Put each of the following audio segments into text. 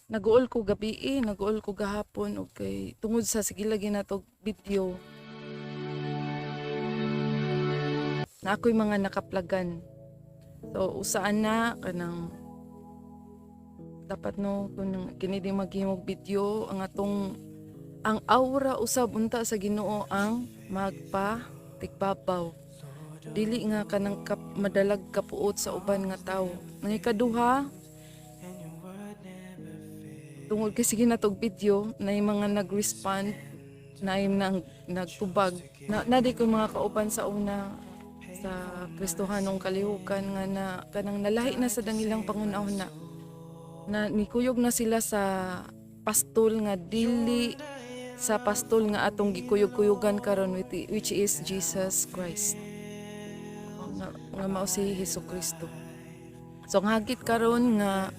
Naguol ko gabi, naguol ko gahapon, okay, tungod sa sige lagi nato video na ako'y mga nakaplagan. So usaan na kanang dapat, no, kung kini di maghimog video, ang atong ang aura usab unta sa Ginoo ang magpa tigbabaw, dili nga kanang madalag kapuot sa uban nga tawo. Ang ikaduha, tungod kay sige na tog video na yung mga nag-respond na yung nagtubag na di ko mga kauban sa una sa Kristohanong kalihukan nga na kanang nalahi na sa dangilang pangunahon na na nikuyog na sila sa pastol nga dili sa pastol nga atong gikuyog-kuyugan karon, which is Jesus Christ, nga mao si Hesus Kristo. So ang hagit karon nga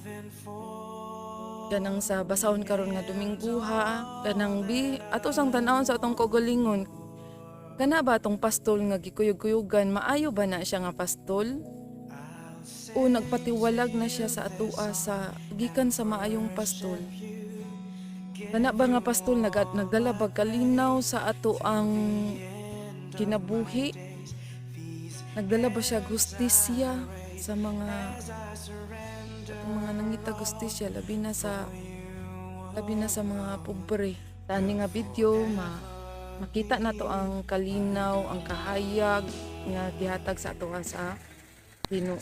kanang sa basahon karon nga Dominguha, kanang bi ato sang tan-awon sa atong kaugalingon, kana ba atong pastol nga gikuyog-kuyugan, maayo ba na siya nga pastol o nagpatiwalag na siya sa atoa sa gikan sa maayong pastol? Kana ba nga pastol nagdala ba kalinaw sa ato ang kinabuhi? Nagdala ba siya hustisya sa mga atong mga nangita hustisya, labi na sa mga pobre? Sa ani nga video, makita nato ang kalinaw, ang kahayag nga gihatag sa atoa sa Ginoo.